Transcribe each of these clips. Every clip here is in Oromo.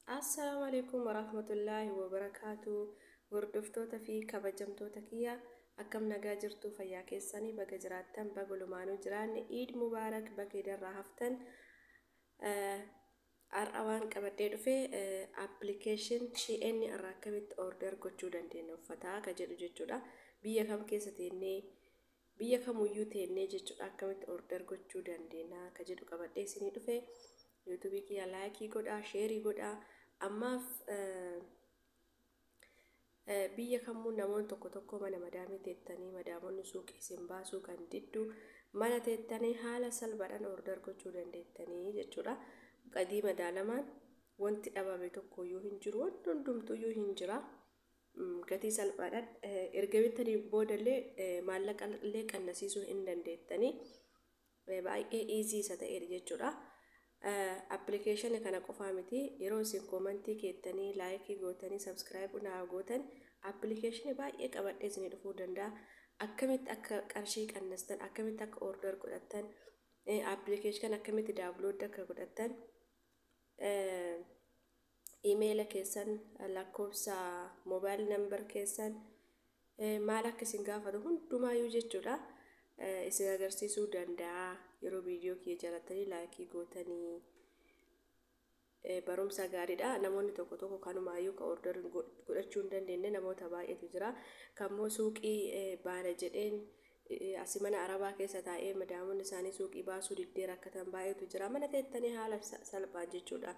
Assalaamu alaikum warahmatullaahi wabarakaatu. Hordoftoota fi kabajamtoota kiyya, akkam nagaa jirtu? Fayyaa keessanii? Baga jiraattan, baga lumaanuu jiraanne. Iid mubaarak, baga idarraa haftan. Har'a waan qabadhee dhufe application Shein irraa akkamitti order gochuu dandeenya uffataa ka jedhu jechuudha. Biyya kam keessa teennee, biyya kamuyyuu teennee jechuudha, akkamitti order gochuu dandeenya ka jedhu qabadhee isinii dhufe. YouTubeii kiyya likeii godhaa, shareii godhaa. Ammaaf biyya kamuu namoonni tokko tokko mana madaamii teettanii, madaamonni suuqii isin baasuu kan diddu, mana teettanii haala salphaadhaan order gochuu dandeettanii jechuudha. Gatii madaalamaan wanti dhabame tokkoyyuu hin jiru, wanti hundumtuyyuu hin jira. Gatii salphaadhaan erga bittanii boodallee maallaqa illee qannasiisuu hin dandeettanii, baay'ee easy isa ta'edha jechuudha. Applicationii kana qofaa miti, yeroo isin commentii keettanii, likeii gootanii, subscribe naa gootan, applicationii baay'ee qabadhee isinii dhufuu danda'a. Akkamitti akka qarshii qannastan, akkamitti akka order godhattan, applicationii akkamitti download akka godhattan, emaila keessan, lakkoofsa mobile number keessan maal akka isin gaafatu hundumaayyuu jechuudha. Isin agarsiisuu danda'a yeroo viidiyoo kiyya jaalattanii likeii gootanii. Barumsa gaariidha. Namoonni tokko tokko kanumaayyuu ka order godhachuu hin dandeenye namoota baay'eetu jira. Kammoo suuqii baana jedheen asii mana arabaa keessa taa'ee madaamonni isaanii suuqii baasuu diddee rakkatan baay'eetu jira. Mana teettanii haala salphaan jechuudha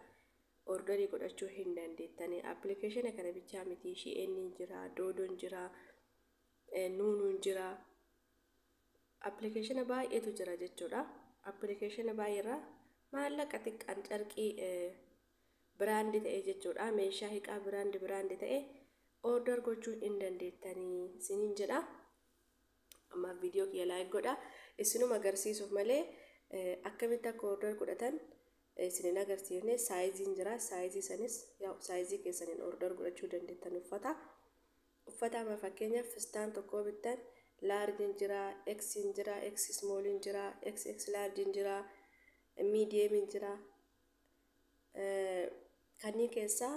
orderii godhachuu hin dandeettanii. Applicationa kana bichaa miti, Sheiniin jira, Doodoon jira, Noonun jira, applicationa baay'eetu jira jechuudha. Applicationa baay'eerraa maallaqa xiqqaan carqii brandii ta'e jechuudha. Meeshaa hiqaa brandii brandii ta'e order gochuu hin dandeettanii isiniin jedha. Ammaaf viidiyoo kiyya like godha. Isinuma agarsiisuuf malee akkamitti akka order godhatan isinin agarsiifne. Sizeiin jira. Sizeii sanis sizeii keessaniin order godhachuu dandeettan uffata. Uffata amma fakkeenyaaf fistaan tokko bittan, largeiin jira, Xiin jira, X smalliin jira, XX largeiin jira, mediumiin jira. Kanneen keessaa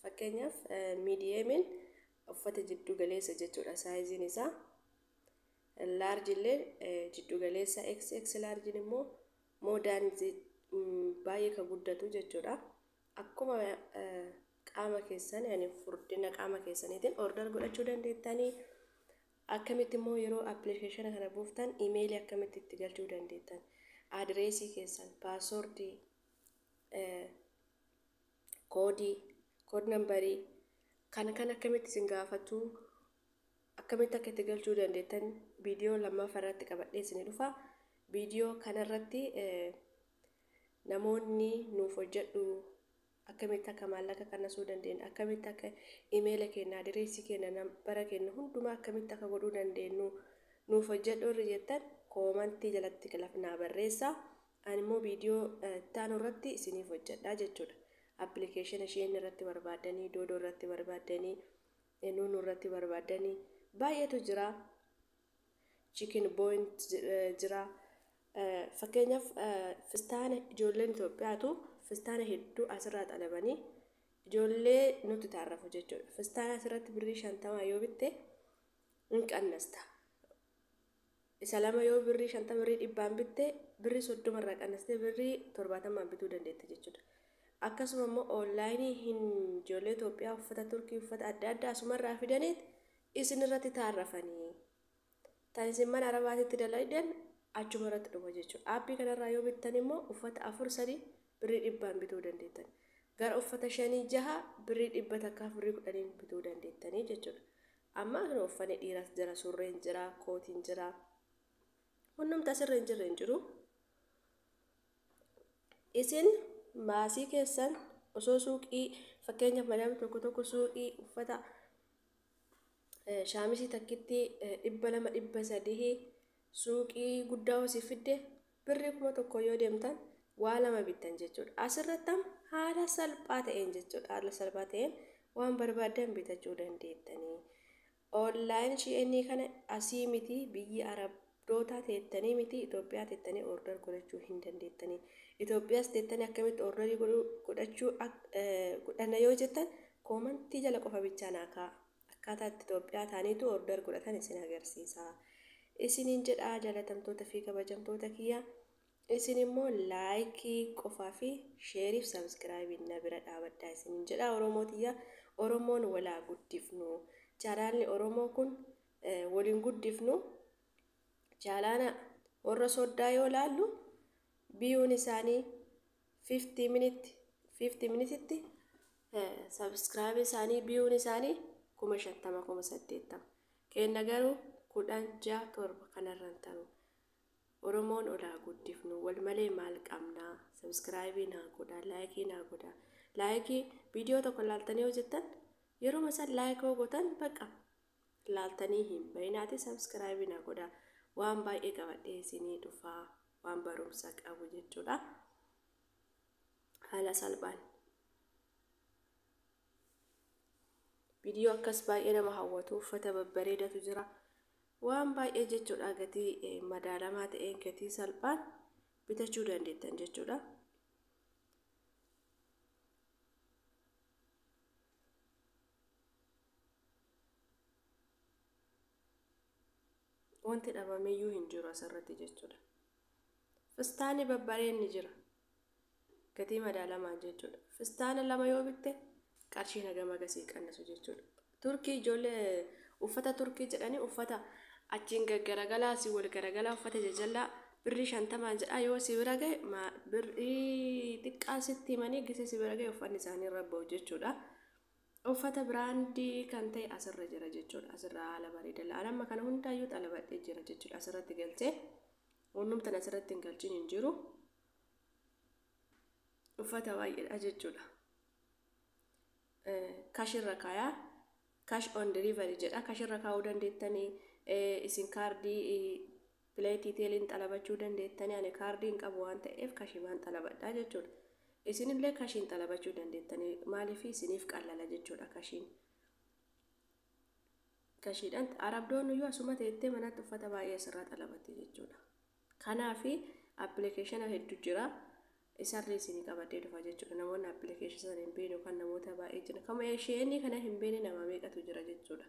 fakkeenyaaf mediumiin uffata jiddu galeessa jechuudha sizeiin isaa. Large illee jiddu galeessa, XX largeiin immoo moodaan baay'ee kan guddatu jechuudha. Akkuma qaama keessan, yani furdina qaama keessaniitiin order godhachuu dandeettanii. Akkamitti immoo yeroo applicationa kana buuftan emailii akkamitti itti galchuu dandeettan, addressii keessan, passwordii, codeii, code numberii kan kan akkamitti isin gaafatu, akkamitti akka itti galchuu dandeettan viidiyoo lammaffaa irratti qabadhee isinii dhufa. Viidiyoo kanarratti namoonni nuuf hojjedhu, akkamitti akka maallaqa qannasuu dandeenyu, akkamitti akka emaila keenya, addressii keenya, nambara keenya hundumaa akkamitti akka godhuu dandeenyu nuuf hojjedhu irra jettan, commentii jalatti naa barreessaa. Ani immoo viidiyoo itti irratti isiniif hojjedha jechuudha. Applicationa Shein irratti barbaaddanii, Doodoo irratti barbaaddanii, Nuunuu irratti barbaaddanii baay'eetu jira. Chicken Point jira. Fakkeenyaaf fistaana ijoolleen Itoophiyaatu fistaana hedduu asirraa xalabanii ijoollee nutti taarrafu jechuudha. Fistaana asirratti birrii 50 yoo bitte hin qannasta. Isa lama yoo birrii 50, birrii 100n bitte, birrii 30 irraa qannastee birrii 70n bituu dandeetta jechuudha. Akkasuma immoo onlineii hin ijoollee Itoophiyaa uffata Turkii, uffata adda addaa asumarraa fidaniit isin irratti taarrafanii. Tan isin mana Arabaatitti dalagan achuma irratti dhuma jechuudha. Appii kanarraa yoo bittan immoo uffata afur sadi birrii 100n bituu dandeettan. Gara uffata shanii jaha birrii 100f birrii 10n bituu dandeettanii jechuudha. Amma kan uffanni dhiiraas jira, surreen jira, kootiin jira. Hundumti asirra hin jirre hin jiru. Isin maasii keessan osoo suuqii, fakkeenyaaf madaamni tokko tokko suuqii uffata shaamisii takkitti 200, 300, suuqii guddaa osii fidde birrii 1000 yoo deemtan waa lama bittan jechuudha. Asirratti haala salphaa ta'een jechuudha. Haala salphaa ta'een waan barbaaddan bitachuu dandeettanii. Online Sheinii kana asii miti, biyyi Arab Arabdoota teettanii miti, Itoophiyaa teettanii order godhachuu hin dandeettanii. Itoophiyaas teettanii akkamitti orderii godhachuu godhanna yoo jettan, koomantii jala qofa bichaa naa kaa'a. Akkaataa itti Itoophiyaa ta'aniitu order godhatan isin agarsiisa. Isiniin jedhaa, jaalatamtoota fi kabajamtoota kiyya. Isin immoo laayikii qofaa fi sheeriif sabskiraayibii na bira dhaabadhaa isiniin jedhaa. Oromoo tiyya, Oromoon walaa guddifnu. Chaanaalli Oromoo kun waliin guddifnu. Chaalaana warra soddaa yoo laallu, biyyoon isaanii 50 minute 50 minutitti sabskiraayibii isaanii biyyoon isaanii 50,000, 80,000. Kenna garuu 10, 6, 7 kanarran ta'u. Oromoon olaa guddifnu, wal malee maal qabnaa? Sabskiraayibii naa godhaa, laayikii naa godhaa. Laayikii viidiyoo tokko laaltanii hojjettan, yeroo isaan laayikii gootan bakka laaltanii hin bayinaati, sabskiraayibii naa godhaa. Waan baay'ee qabadhee isinii dhufaa, waan barumsa qabu jechuudha. Haala salphaan. Viidiyoo akkas baay'ee nama hawwatu, uffata babbareedatu jira. Waan baay'ee jechuudha, gatii madaalamaa ta'een, gatii salphaan bitachuu dandeettan jechuudha. Wanti dhabameyyuu hin jiru asirratti jechuudha. Fistaanni babbareenni jira. Gatii madaalamaan jechuudha. Fistaana 2 yoo bitte qarshii hagam agasii qannasu jechuudha. Turkii ijoollee uffata Turkii jedhanii uffata achiin gaggaragalaa asii wal garagalaa, uffata jajallaa birrii 50n jedhaa, yoo si bira gahe birrii xiqqaa sitti himanii, gise si bira gahe uffanni isaanii irra ba'u jechuudha. Uffata biraandii kan ta'e asirra jira jechuudha. Asirra haala bareedaa. Amma kana hundaayyuu xalabadhee jira jechuudha. Asirratti galchee wannumtan asirratti hin galchin hin jiru. Uffata baay'eedha jechuudha. Kashirra kaayaa. Cash on delivery jedha. Kashirra kaa'uu dandeettanii, isin kaardii pileetii teeliin xalabachuu dandeettanii. Ani kaardii hin qabu waan ta'eef kashimaan xalabadhaa jechuudha. Isinillee kashiin xalabachuu dandeettanii, maaliif isiniif qallala jechuudha kashiin. Kashiidhaan Arabdoon iyyuu asuma teettee manatti uffata baay'ee asirraa xalabatti jechuudha. Kanaafi appilikeeshina hedduu jira. Isarri isinii qabadhee dhufa jechuudha. Namoonni appilikeeshina sana hin beekne kan namoota baay'ee jira. Kama isheen kana hin beekne nama meeqatu jira jechuudha.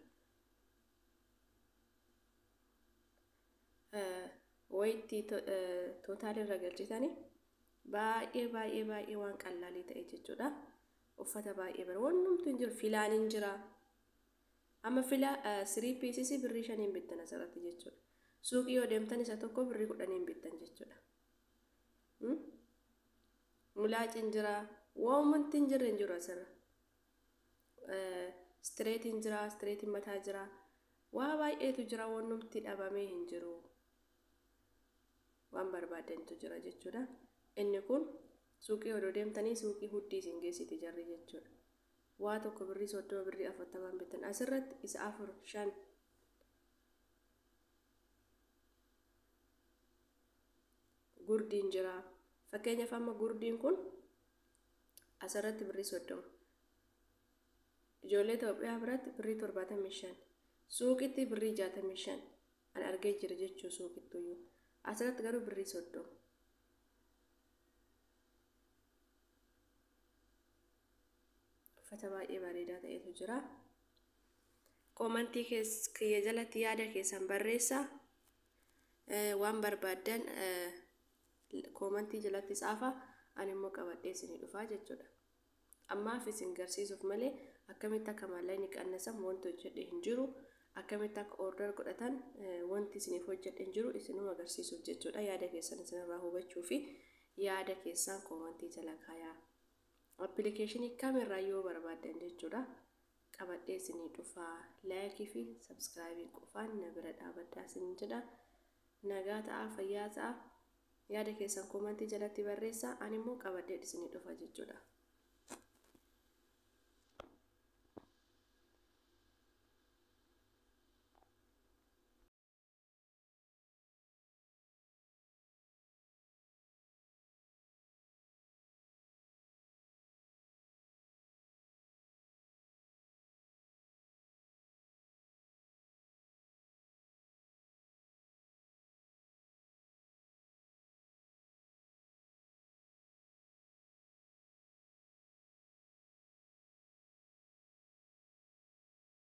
Wayitti tootaalii irra galchitanii baay'ee baay'ee baay'ee waan qallaalii ta'e jechuudha. Uffata baay'ee bara wannumtu hin jiru, filaan hin jira. Amma fila sirii piisisii birrii 5n bittan asirratti jechuudha. Suuqii yoo deemtan isa tokko birrii 10n bittan jechuudha. Mulaaciin jira. Waanti hin jirre hin jiru asirra. Stireetiin jira, stireetiin mataa jira. Waa baay'eetu jira, wannumti dhabamee hin jiru. Waan barbaadantu jira jechuudha. Inni kun suuqii odoo deemtanii suuqii huddii isin geessiti jarri jechuudha. Waa tokko birrii 30, birrii 40n bittan. Asirratti isa 4, 5. Gurdiin jira. Fakkeenyaaf amma gurdiin kun asirratti birrii 30. Ijoollee Itoophiyaa biratti birrii 75. Suuqitti birrii 65. An argee jira jechuu suuqittuyyuu. Asirratti garuu birrii 30. Uffata baay'ee bareedaa ta'etu jira. Koomantii kiyya jalatti yaada keessan barreessaa. Waan barbaaddan koomantii jalatti tsaafa, ani immoo qabadhee isinii dhufaa jechuudha. Ammaaf isin garsiisuuf malee akkamitti akka maallaqni qannasan wanti hojjedhe hin jiru. Akkamitti akka order godhatan wanti isiniif hojjedhe hin jiru, isinuma agarsiisuuf jechuudha. Yaada keessan isinirraa hubachuu fi yaada keessan koomantii jala kaayaa. Appilikeeshinii kamirraa yoo barbaaddan jechuudha. Qabadhee isinii dhufaa. Laayikii fi sabskiraayibii qofaan na bira dhaabadhaa isin jedha. Nagaa ta'aa, fayyaa ta'aa. Yaada keessan koomantii jalatti barreessaa, ani immoo qabadhee isinii dhufa jechuudha.